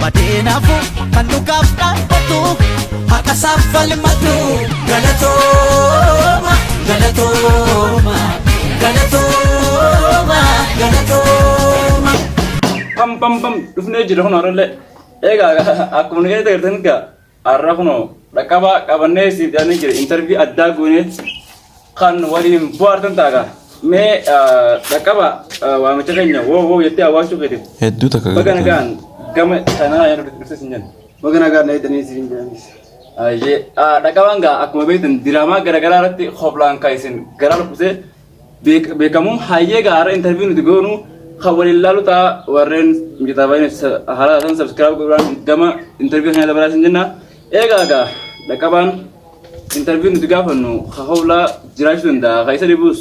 Badee nafu kan dhugaaf dhaabbatu haqa isaaf falmatu. Galatooma, galatooma, galatooma, galatooma. Pam pam pam dhufnee jira kun har'allee. Egaa akkuma nu keessatti agartan egaa har'a kunoo dhaqqabaa qabannee siif dhiyaannee jira. Intarvii addaa goonee kan waliin bohaartan ta'a. Mee dhaqqaba waamicha keenya woo woo jettee hawaasuu keetiif. Hedduu takka Baga galatoomii. nagaan gama kanaa yaada dhufte sin jenna. Baga nagaan na eegdanii isin jedhanis. Ayyee dhaqqabaan gaa akkuma beektan diraamaa garaagaraa irratti hoblaan kan isin garaa lukkisee beekamu hayyee gaa har'a interview nuti goonu kan waliin laalu ta'a warreen mijataa baay'een haala san subscribe godhuudhaan gama interview kana dabalaa isin jenna. Eegaa gaa dhaqqabaan interview nuti gaafannu hoblaa jiraachuu danda'a kan isa dhibus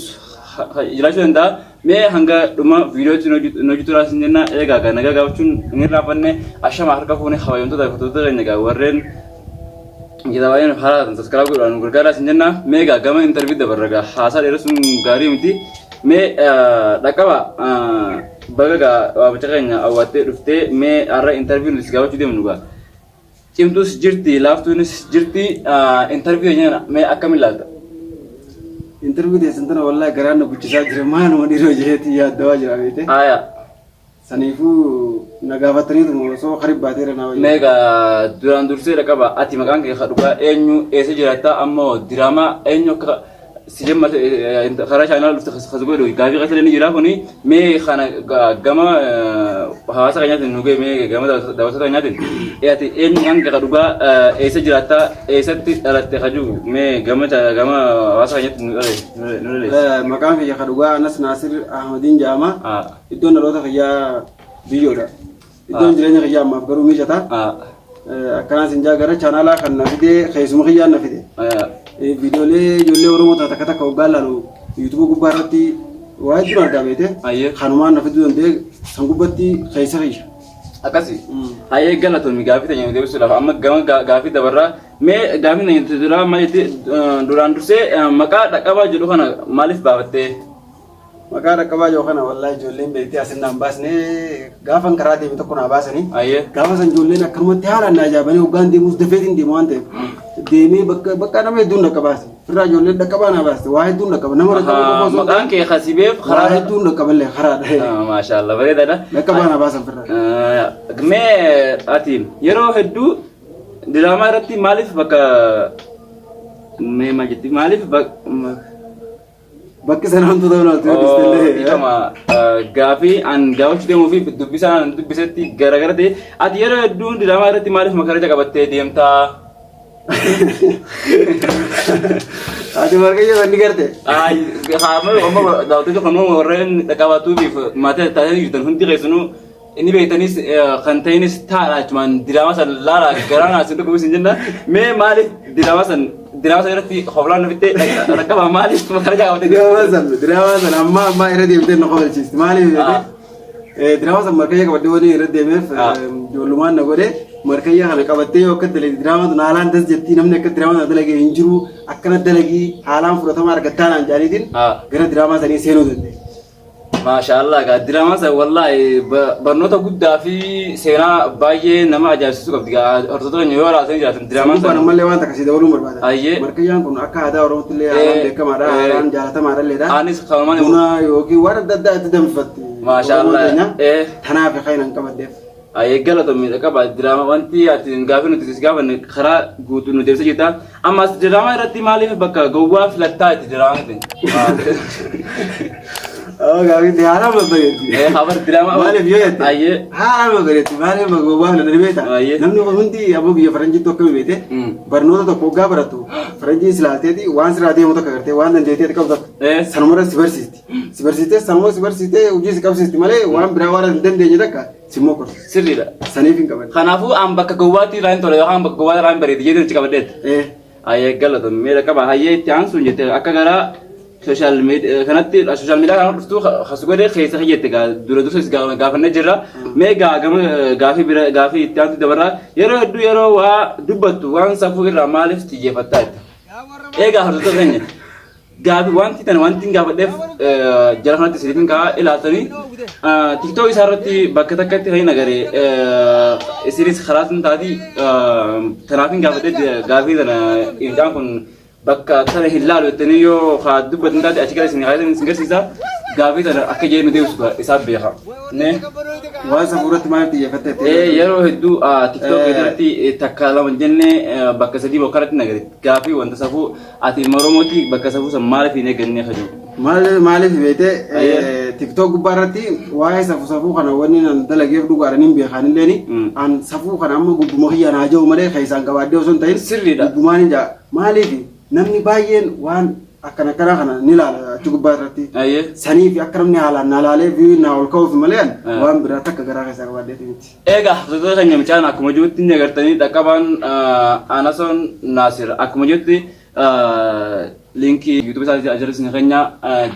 jiraachuu danda'a. Mee hanga dhuma viidiyootti nu hojjetuudhaan isin jenna. Eegaa gaa nagaa gaafachuun hin irraanfanne ashama harka fuune kabajamtoota fi hordoftoota keenya gaa warreen mijataa baay'een haala san subscribe godhuudhaan nu gargaaraa isin jenna. Mee gaa gama interview dabarra gaa haasaa dheeressuun gaarii miti. Mee dhaqqaba baga gaa waamicha keenya awwaattee dhuftee mee har'a interview nuti si gaafachuu deemnu gaa. Cimtuus jirti laaftuunis jirti interview keenya mee akkamiin ilaalta? Interview teessan tana wallahi garaan na guchisaa jira maaluma dhiiroo jeetii yaaddawaa jira beekte. Aya. Saniifuu na gaafataniituma osoo karib baateera naa wayya. Mee gaa duraan dursee dhaqqaba ati maqaan kee dhugaa eenyu eessa jiraatta ammoo diraamaa eenyu akka si jammate karaa chaanaala dhufte kas godhu gaafii keessa ni jira kuni mee kana gama hawaasa keenyaatiin nu ga'e mee gama daawwattoota keenyaatiin ati eenyu maqaan kee dhugaa eessa jiraatta eessatti dhalatte kaju mee gama gama hawaasa keenyatti nu dhaleesse. Maqaan kiyya ka dhugaa Anas Naasir Ahmadiin jedhama. Iddoon dhaloota kiyyaa biyyoodha. Iddoon jireenya kiyyaa ammaaf garuu mijata. Akkanaa sin jaa gara chaanaalaa kan na fide keessuma kiyyaan na fide. Viidiyoolee ijoollee Oromoo takka takka hoggaa laalu yuutuuba gubbaa irratti waa hedduun argaa beekte. Kanumaan na fiduu danda'e san gubbatti keessa kiyya. Akkasi. Hayyee galatoomi gaafii teenya deebisuudhaaf amma gama gaafii dabarraa mee gaafii teenya duraa maal jettee duraan dursee maqaa dhaqqabaa jedhu kana maaliif baafattee? Maqaa dhaqqabaa jiru kana wallahi ijoolleen beektee asin naan baasne gaafan karaa deeme tokko naa baasanii. Gaafa san ijoolleen akkanumatti haalaan na ajaa'ibanii hoggaan deemus dafeetiin deema waan ta'eef deemee bakka bakka nama hedduun dhaqqabaase. Firraa ijoolleen dhaqqabaa naa baaste waa hedduun dhaqqaba nama dhaqqaba qofa osoo hin Maqaan kee kasibeef karaa karaa hedduun dhaqqaballee karaadha. Maashaallah bareedaadha. Dhaqqabaa naa baasan firraa. Mee ati yeroo hedduu diraamaa irratti maaliif bakka mee maal jetti maaliif bakka Bakki sana hamtuu ta'uu naaf yoo dhiiste illee. Dhiifama gaafii an gaafachuu deemuu fi dubbisaan an dubbisetti garagara ta'e ati yeroo hedduu diraamaa irratti maaliif makaraja qabattee deemtaa? Ati marqayyo san ni garte. Haama amma daawwattoota kan warreen qabatuu fi maatii taatanii jirtan hundi keessanuu Inni beektanis kan ta'inis taadha achumaan diraamaa san laalaa garaa naa sin dhukkubis hin jenna. Mee maaliif diraamaa san irratti hoblaan nufitte rakkaba maaliif makara qabatee Diraamaa san amma ammaa irra deemtee na kofalchiisti. Maaliif jettee? Diraamaa san markayya qabadhee wani irra deemeef ijoollummaan na godhe markayya kana qabattee yoo akka dalagde diraamaa tun haalaan das jettii namni akka diraamaa sana dalagee hin jiru akkana dalagii haalaan fudhatama argattaa naan jaaniitiin gara diraamaa sanii seenuu danda'e. Maashaallah gaa diraamaan san wallaahi barnoota guddaa fi seenaa baay'ee nama ajaa'ibsiisu qabdi gaa hordoftoota keenya yoo laatanii jiraatan diraamaan Gubbaan san. ammallee waan takka si dabaluun barbaada. Ayyee. Markayyaan kun akka aadaa Oromootti illee haalaan beekamaadha, haalaan jaalatamaadha illeedha. Anis kanumaan Buna yookiin waan adda addaa itti danfifatti. Maashaallah. Oromoon teenya. Tanaaf kan hin qabaddeef. Ayyee galatoomi qaba diraama wanti ati gaafii nuti si gaafanne karaa guutuu nu deebisee jirta. Ammas diraamaa irratti maaliif bakka gowwaa filattaa itti diraamaa ta'e? Gaafii haalaan babbareeddi. Habar diraamaa. Maaliif yoo jette? Ayyee. Haalaan babbareeddi. Maaliif bakka gowwaa filatanii beekta? Ayyee. Namni kun hundi ammoo biyya faranjiitti akkami beekte? Barnoota tokko waggaa barattu faranjiin si laalteeti waan sirraa deemu tokko agartee waan dandeettii qabdu tokko sanumarra si barsiisti. Si barsiistee sanuma si barsiistee hojii si qabsiisti malee waan biraa waan hin dandeenye takka si mokorti. Sirriidha. Saniif hin qaban. Kanaafuu an bakka gowwaatti irraa hin tola yookaan bakka gowwaa irraa hin bareedi jedhee achi qabadheet. Hayyee galatoomi mee qaba hayyee itti aansuun jette akka gara sooshaal miidiyaa kanatti sooshaal miidiyaa kana dhuftuu kas godhe keessa jette gaa dura dursa gaafannee jirra. Mee gaa gama gaafii bira gaafii itti aantu dabarraa yeroo hedduu yeroo waa dubbattu waan safuu irraa maaliif xiyyeeffattaa jette. Eegaa hordoftoota keenya. Gaafi wanti tana wanti hin gaafadheef jara kanatti isiniif kaa'aa ilaaltanii TikTok isaa irratti bakka takkatti kan hin agaree isinis karaa sun taati tanaaf hin gaafadhe gaafii tana mucaan kun bakka tana hin laalu jettanii yoo haa dubbatan taate achi gara isin haa isin garsiisa gaafii tana akka jee nu deebisu isaaf beeka. Ne? Waan safuu irratti maaliif xiyyeeffatte? Yeroo hedduu TikTok irratti takka lama jennee bakka sadii bakka irratti nagare gaafii wanta safuu ati ilma Oromooti bakka safuu san maaliif hin eeggannee kajuu? Maaliif beekte TikTok gubbaa irratti waa'ee safuu safuu kana wanni nan dalageef dhugaadhaan hin beekan illeen an safuu kana amma gubbuma kiyya naa jiru malee keessaan qabaadhee osoo hin ta'in Sirriidha. Gubbumaan hin jaa maaliif namni baay'een waan akkana akkana kana ni ilaala achi gubbaa irratti. Saniif akka namni haalaan na laalee view naa ol ka'uuf malee waan biraa takka garaa keessaa qabaadheeti miti. Egaa hordoftoota keenya mucaan akkuma jirutti ni agartanii dhaqqabaan Anasoon Naasir akkuma jirutti liinkii YouTube isaa ajaja isin keenya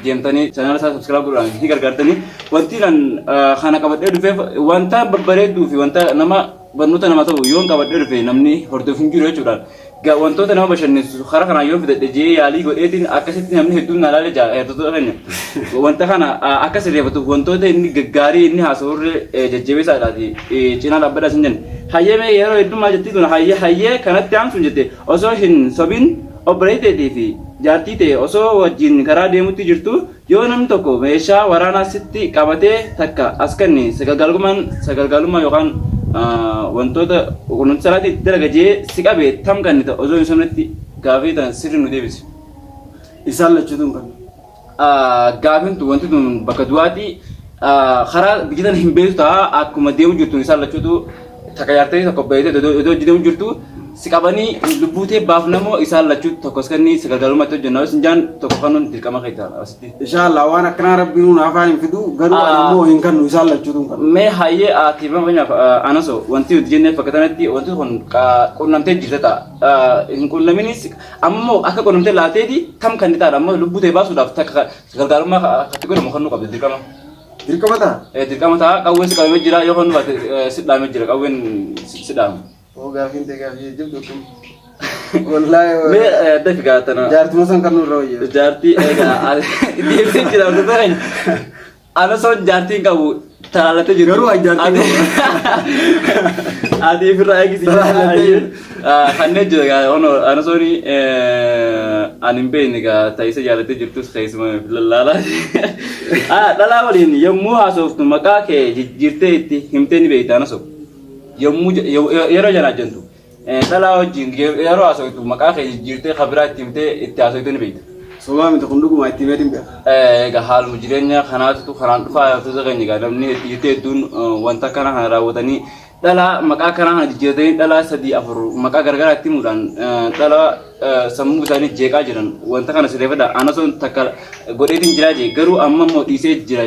deemtanii chaanaala isaa subscribe godhuudhaan ni gargaartanii wanti nan kana qabadhee dhufeef wanta babbareedduu fi wanta nama barnoota nama ta'u yoon qabadhee dhufe namni hordofu hin jiru jechuudhaan wantoota nama bashannansiisu karaa kanaan yoo fidadhe jee yaalii godheetiin akkasitti namni hedduun na ilaale jaa hordoftoota keenya wanta kana akka sirreeffatuuf wantoota inni gaggaarii inni haasa'urree jajjabeessaadhaati cinaa dhaabbadhaa isin jenna. Hayyee mee yeroo hedduu maal jettii tun hayyee hayyee kanatti aansuun jette osoo hin sobin obboleettii fi jaartii ta'e osoo wajjin karaa deemutti jirtu yoo namni tokko meeshaa waraanaa sitti qabatee takka as kenne sagalgaalummaa yookaan wantoota quunnamtii saalaatii itti dalaga jee si qabe tam kennita osoo hin sobnetti gaafii tan sirri nu deebisi. Isaan lachuutu hin kennu. Gaafiin tun wanti tun bakka du'aati karaa biyya tana hin beektu ta'a akkuma deemu jirtu isaan lachuutu takka jaartee tokko beektee iddoo hojii deemu jirtu si qabanii lubbuu tee baafnamoo isaan lachuutu tokko as kenni sagalgaalummaatti hojjenna yoo isin jaan tokko kanuun dirqama kee ta'a asitti. Inshallah waan akkanaa rabbiin nuun afaan hin fidu garuu ani immoo hin kennu isaan lachuutu hin kennu. Mee hayyee ati fakkeenyaaf anaso wanti nuti jennee bakka kanatti wanti kun qunnamtee jirta ta'a. Hin qunnaminis ammoo akka qunnamtee laateeti tam kan ta'a ammoo lubbuu ta'e baasuudhaaf takka gargaarummaa akkatti godhamu kan nu qabdu dirqama. Dirqama ta'a. Dirqama ta'a qawween si qabamee jira yoo kan nu baate si dhaamee jira qawween si dhaamu. Oo gaafiin ta'e gaafii jabdu kun. Wallaahi. Mee dafi gaatana. Jaartuma san kan nurra wayya. Jaartii egaa deebisee jira hordoftoota keenya. Ana soon jaartiin qabu talaalatee jiru. Garuu ani jaartii qabu. Ati ofirraa eegisi. Talaalatee jiru. Kanneen jira egaa ono ana sooni ani hin beekne egaa ta'isa jaalatee jirtus keessuma lallaalaa. Dhalaa waliin yommuu haasoftu maqaa kee jijjiirtee itti himtee ni beekta ana soo. Yommuu yeroo janaajjantu dhalaa wajjin yeroo haasoftu maqaa kee jijjiirtee kan biraa itti himtee itti haasoftu ni beekta. Sobaa miti kun dhuguma itti himeetiin beeka. Egaa haaluma jireenya kanaatu kanaan dhufaa hordoftoota keenya egaa namni dhiirtee hedduun wanta akkana kana raawwatanii dhalaa maqaa akkanaa kana jijjiiratanii dhalaa sadii afur maqaa garagaraa itti himuudhaan dhalaa sammuu isaanii jeeqaa jiran wanta kana sirreeffadha. Ana osoo takka godheetiin jiraa jee garuu amma immoo dhiisee jira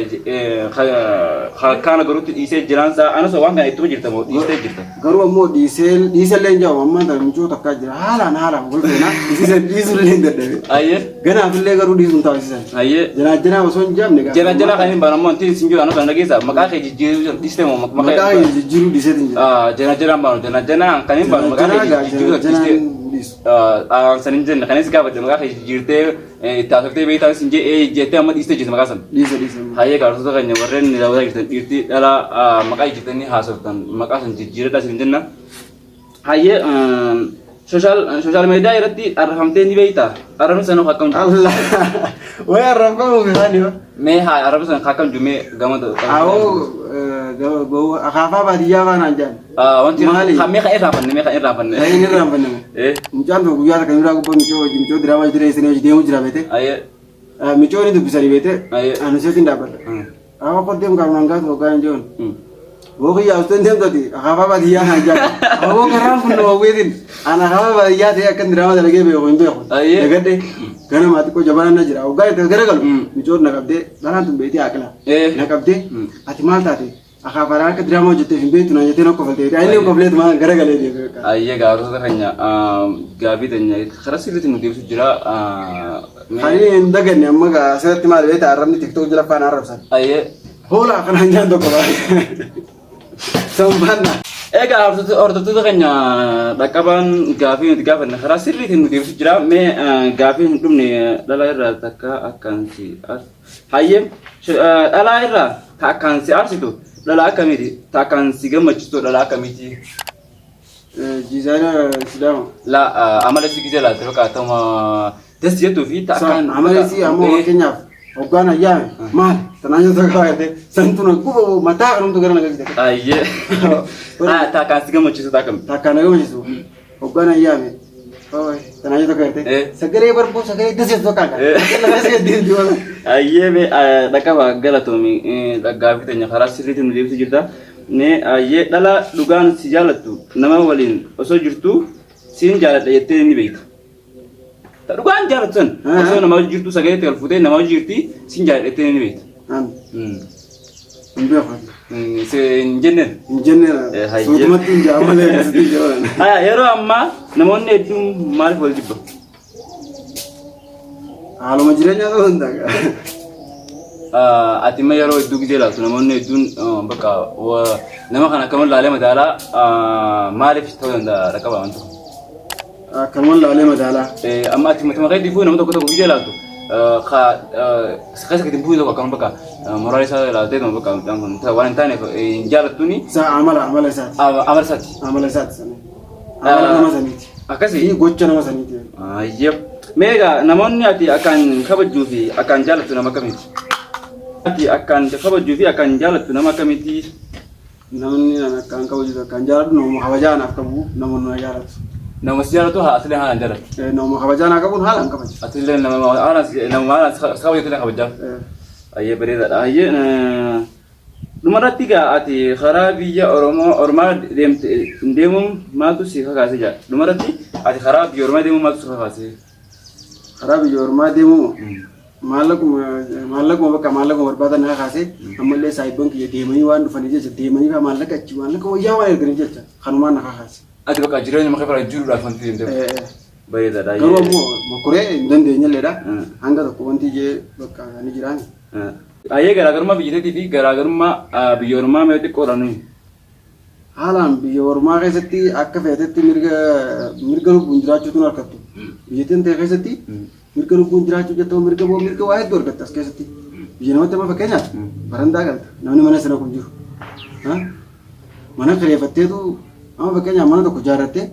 kaana garuutti dhiisee jiraan isaa ana osoo waan kana ittuma jirta moo dhiistee jirta. Garuu ammoo dhiisee dhiisellee hin jedhamu ammaan tana michoo takkaa jira haalaan haalaan wal feena isiisan dhiisuullee hin dadhabe. Ayyee. Ganaafillee garuu dhiisuun taasisan. Ayyee. Janaa osoo hin jaamne gaafa. Jana jana kan hin baanamu wanti isin jiru ana kan dhageessa maqaa kee jijjiiruu dhiistee moo Maqaa kee jijjiiruu dhiiseetiin jira. Jana jana baanu jana jana kan hin baanu maqaa kee jijjiiruu dhiistee. San hin jenne kanis gaafate maqaa kee jijjiirtee itti haasoftee beektaa isin jee jettee amma dhiistee jirti maqaa san. Dhiise dhiise. Hayyee gaafatoota keenya warreen daawwataa jirtan dhiirtii dhalaa maqaa jijjiirtanii haasoftan maqaa san jijjiiradhaa isin jenna. Hayyee social media irratti arrafamtee ni beektaa? Arrabni sana akkam jiru? Allah. Way arrabamuu bishaan yoo. Mee haa arrabni sana akkam jiru mee gama Awoo akaafaa baadiyyaa faanaan jaan. Wanti Maali? mee kan irraanfanne mee kan irraanfanne. Kan inni irraanfanne. Mucaan tokko guyyaa takka miraa gubbaa micoo hojii micoo diraamaa jireenya isin hojii deemu jira beete. Ayyee. Micoo ni dubbisanii beete. Ayyee. Ani seetiin dhaabbadha. Awoo koddee mukaan mangaatu hoggaa hin jiruun. Booki yaastee deemtati akaafaa baadiyyaa naan jaan. Awoo karaan kun nama weetiin. Ana akaafaa baadiyyaa ta'ee akkan diraamaa dalagee beeku hin beeku. Ayyee. Dagadhe gana maatii koo jabanaan na jira. Hoggaa itti garagalu micoon na qabdee dhalaan tun beektee aqila. Na qabdee ati maal taate akaafaadhaan akka diraamaa hojjetteef hin beektu naan jettee na kofaltee. Inni kofleetu maal garagalee deebi'e. Ayyee gaafatoota keenya gaafii teenya karaa sirriitti nu deebisu jira. Kan hin daganne amma asirratti maal beektaa arrabni TikTok jala faana arrabsan. Ayyee. Hoolaa kanaan jaan tokko baay'ee. Sanbaanna. Egaa hordoftoota keenya dhaqqabaan gaafii nuti gaafanne karaa sirriitiin nu deebisu jira. Mee gaafii hin dhumne dhalaa irraa takka akkaan si aarsitu. Hayyee dhalaa irraa ta akkaan si aarsitu dhalaa akkamiiti? Ta akkaan si gammachiistu dhalaa akkamiiti? Jiizaayina Sidaama. La amala si gisee laalte bakka ta'uma das jettuu fi ta akkaan. Amala isii ammoo fakkeenyaaf hoggaan ayyaame maal tanaan yoo takka agartee santu na guba mataa kanumtu gara na galchite. Ayyee. Ta akkaan si gammachiisu ta akkami? Takkaan na gammachiisu hoggaan ayyaame tanaan yoo takka agartee sagalee barbuu sagalee das jettu takka agartee. Ayyee bee dhaqaba galatoomi gaafii teenya karaa sirriitiin nu deebisu jirta. Mee ayyee dhala dhugaan si jaalattu nama waliin osoo jirtu siin jaaladha jettee ni beekta. Ta dhugaan jaalattu san osoo nama wajji jirtu sagalee itti galfuutee nama wajji jirti siin jaaladha jettee ni beekta. Hin beeku. Hin jenneen. Hin jenneen. Hayyee. Suutumatti hin jaa malee akkasitti hin jaa. Haya yeroo ammaa namoonni hedduun maaliif wal jibba? Haaluma jireenyaa ta'uu danda'a. Ati immoo yeroo hedduu gisee ilaaltu namoonni hedduun bakka nama kana akkamiin laalee madaalaa maaliif ta'uu danda'a dhaqqaba wanta kun? Akkanumaan laalee madaalaa. Amma ati matuma keetti fuudhi nama tokko tokko gisee ilaaltu keessa gadi hin buune tokko akkam bakka moraal isaa ilaaltee nama bakka mucaan kun waan hin taaneef hin jaalattuuni. Isaa amala amala isaati. Amala isaati. Amala isaati sana. Amala nama saniiti. Akkasii. Fi gocha nama saniiti. Ayyee. Mee egaa namoonni ati akkaan kabajjuu fi akkaan jaalattu nama akkamiiti? Ati akkaan kabajjuu fi akkaan jaalattu nama akkamiiti? Namni an akkaan kabaju akkaan jaaladhu nama kabajaa anaaf qabu nama na jaalatu. Nama si jaalatu haa atilee haalaan jaalatu. Nama kabajaa naa qabuun haalaan kabaja. Atilee nama haalaan nama haalaan si kabaju atilee kabajaa. Ayyee bareedaadha. Ayyee dhumarratti egaa ati karaa biyya Oromoo Ormaa deemte deemuun maaltu si kakaase jaa? Dhumarratti ati karaa biyya Ormaa deemuun maaltu si kakaase? Karaa biyya Ormaa deemuu maallaquma maallaquma bakka maallaquma barbaadan na kakaase ammallee saayibban kiyya deemanii waan dhufanii jecha deemanii faa maallaqa achi maallaqa wayyaa waan erganii jecha kanumaan na kakaase. Ati bakka jireenya makee fara jiruudhaaf wanti deemte. Bareedaadha. Garuu ammoo mokoree hin dandeenyelleedha. Hanga tokko wanti jee bakka ni jiraani. Ayyee garaagarummaa biyya teetii fi garaagarummaa biyya ormaa mee xiqqoodha nuyi. Haalaan biyya ormaa keessatti akka feetetti mirga mirga lubbuun jiraachuutu hin argattu. Biyya tantee keessatti mirga lubbuun jiraachuu jettoo mirga boo mirga waa hedduu argatta as keessatti. Biyya namatti amma fakkeenyaaf barandaa galta namni mana sana kun jiru. Mana kireeffatteetu amma fakkeenyaaf mana tokko ijaarrattee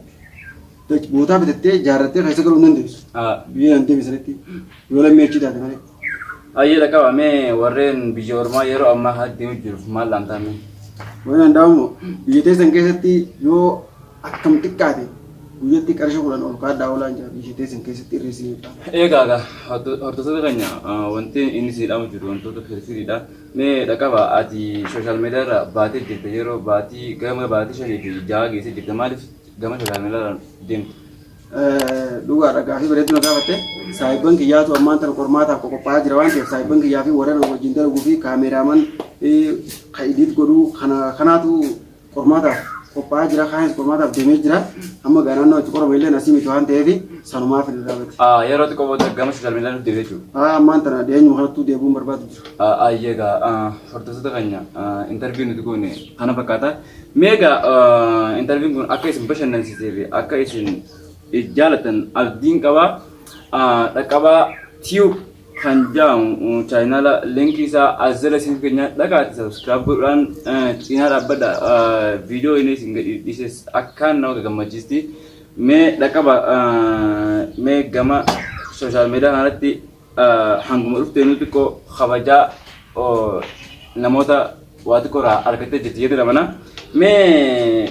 bootaa bitattee ijaarrattee keessa galuu hin dandeessu. Biyya nan deebisanitti yoo lammii achii taate malee. Ayyee dhaqaba mee warreen biyya ormaa yeroo ammaa kanatti deemu jiruuf maal dhaamtaa mee? Waan danda'amu biyya teessan keessatti yoo akkam xiqqaate guyyatti qarshii 10 ol kaadhaa oolaan jira biyya teessan keessatti irreessinidha. Egaa egaa hordoftoota keenya wanti inni isin dhaamu jiru wantoota firfiriidha. Mee dhaqaba ati sooshaal miidiyaa irra baatee jirta yeroo baatii gama baatii 5 fi 6 geessee jirta maaliif gama sooshaal miidiyaa irra deemte? Dhugaadha gaafii bareedduu na gaafatte. Saahibban kiyyaatu ammaan tana qormaataaf qoqophaa'aa jira waan ta'eef saahibban kiyyaa fi warra na wajjin dalaguu fi kaameeraaman ka idiit godhuu kana kanaatu qormaataaf qophaa'aa jira kaanis qormaataaf deemee jira. Amma gaa naannoo itti qorame illee asii miti waan ta'eef sanumaaf hin raawwate. Yeroo xiqqoo booda gama sooshaal miidiyaa nutti deebi'e jechuudha. Ammaan tana dhiyeenyuma kanattuu deebi'uun barbaadu jira. Ayyee egaa hordoftoota keenya intarviiyuu nuti goone kana fakkaata. Mee egaa intarviin kun akka isin bashannansiisee fi akka isin jaalatan abdiin qaba. Dhaqqabaa Tube kan jedhamu chaayinaala linkii isaa as jala isin keenya dhaqaati subscribe godhuudhaan cinaa dhaabbadha. Viidiyoo inni isin gadi dhiises akkaan nama gammachiisti. Mee dhaqqaba mee gama sooshaal miidiyaa kanarratti hanguma dhufteenuu xiqqoo kabajaa namoota waa xiqqoo irraa argattee jirti jedhee amana. Mee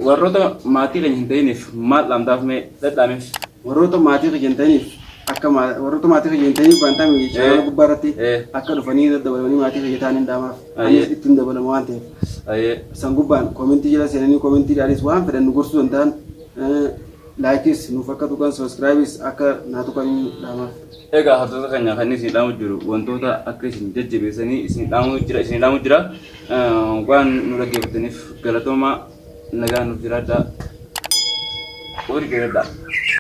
warroota maatii keenya hin ta'iniif maal dhaamtaaf mee dhadhaameef? Warroota maatii kiyya hin ta'iniif akka warroota maatii kiyya hin ta'iniif waan ta'eef chaanaala gubbaa irratti akka dhufanii daddabalamanii maatii kiyya ta'an hin dhaamaaf. Anis ittiin dabalama waan ta'eef. San gubbaan koomentii jala seenanii koomentiidhaanis waan fedhan nu gorsuu danda'an Laayikis nuuf akka tuqan sabiskiraayibis akka naa tuqan dhaamaaf. Egaa hordoftoota keenya kan inni isin dhaamu jiru wantoota akka isin jajjabeessanii isin dhaamu jira isin dhaamu jira waan nu dhaggeeffataniif galatoomaa nagaan nuuf jiraadhaa. Horii dheeradhaa.